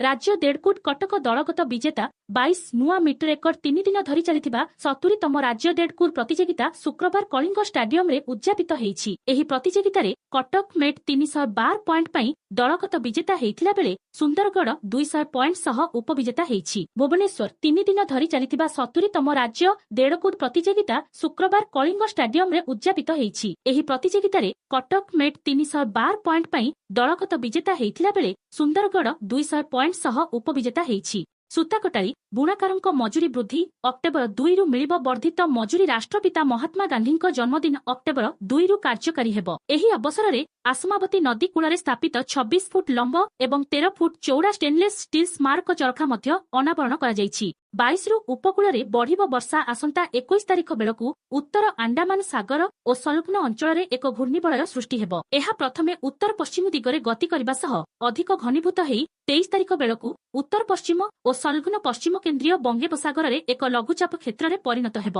ରାଜ୍ୟ ଦେଢ଼କୁଦ କଟକ ଦଳଗତ ବିଜେତା, 22 ନୂଆ ମିଟ୍ ରେକର୍ଡ। 3 ଦିନ ଧରି ଚାଲିଥିବା 70ତମ ରାଜ୍ୟ ଦେଢ଼କୁଦ ପ୍ରତିଯୋଗିତା ଶୁକ୍ରବାର କଳିଙ୍ଗ ଷ୍ଟାଡିୟମରେ ଉଦଯାପିତ ହୋଇଛି। ଏହି ପ୍ରତିଯୋଗିତାରେ କଟକ ମେଟ୍ 312 ପଏଣ୍ଟ ପାଇଁ ଦଳଗତ ବିଜେତା ହେଇଥିଲା ବେଳେ ସୁନ୍ଦରଗଡ଼ 200 ପଏଣ୍ଟ ସହ ଉପବିଜେତା ହେଇଛି। ଭୁବନେଶ୍ୱର, 3 ଦିନ ଧରି ଚାଲିଥିବା 70ତମ ରାଜ୍ୟ ଦେଢ଼କୁଦ ପ୍ରତିଯୋଗିତା ଶୁକ୍ରବାର କଳିଙ୍ଗ ଷ୍ଟାଡିୟମରେ ଉଦଯାପିତ ହେଇଛି। ଏହି ପ୍ରତିଯୋଗିତାରେ କଟକ ମେଟ୍ 312 ପଏଣ୍ଟ ପାଇଁ ଦଳଗତ ବିଜେତା ହେଇଥିଲା ବେଳେ ସୁନ୍ଦରଗଡ଼ 200 ପଏଣ୍ଟ ସହ ଉପବିଜେତା ହେଇଛି। ସୂତାକଟାଳି ବୁଣାକାରଙ୍କ ମଜୁରୀ ବୃଦ୍ଧି, ଅକ୍ଟୋବର 2ରୁ ମିଳିବ ବର୍ଦ୍ଧିତ ମଜୁରୀ। ରାଷ୍ଟ୍ରପିତା ମହାତ୍ମା ଗାନ୍ଧୀଙ୍କ ଜନ୍ମଦିନ ଅକ୍ଟୋବର 2ରୁ କାର୍ଯ୍ୟକାରୀ ହେବ। ଏହି ଅବସରରେ ଆସମାବତୀ ନଦୀ କୂଳରେ ସ୍ଥାପିତ 26 ଫୁଟ ଲମ୍ବ ଏବଂ 13 ଫୁଟ ଚଉଡ଼ା ଷ୍ଟେନଲେସ୍ ଷ୍ଟିଲ୍ ସ୍ମାରକ ଚରଖା ମଧ୍ୟ ଅନାବରଣ କରାଯାଇଛି। 22ରୁ ଉପକୂଳରେ ବଢ଼ିବ ବର୍ଷା। ଆସନ୍ତା 21 ତାରିଖ ବେଳକୁ ଉତ୍ତର ଆଣ୍ଡାମାନ ସାଗର ଓ ସଂଲଗ୍ନ ଅଞ୍ଚଳରେ ଏକ ଘୂର୍ଣ୍ଣିବଳୟ ସୃଷ୍ଟି ହେବ। ଏହା ପ୍ରଥମେ ଉତ୍ତର ପଶ୍ଚିମ ଦିଗରେ ଗତି କରିବା ସହ ଅଧିକ ଘନୀଭୂତ ହେଇ 23 ତାରିଖ ବେଳକୁ ଉତ୍ତର ପଶ୍ଚିମ ଓ ସଂଲଗ୍ନ ପଶ୍ଚିମ କେନ୍ଦ୍ରୀୟ ବଙ୍ଗୋପସାଗରରେ ଏକ ଲଘୁଚାପ କ୍ଷେତ୍ରରେ ପରିଣତ ହେବ।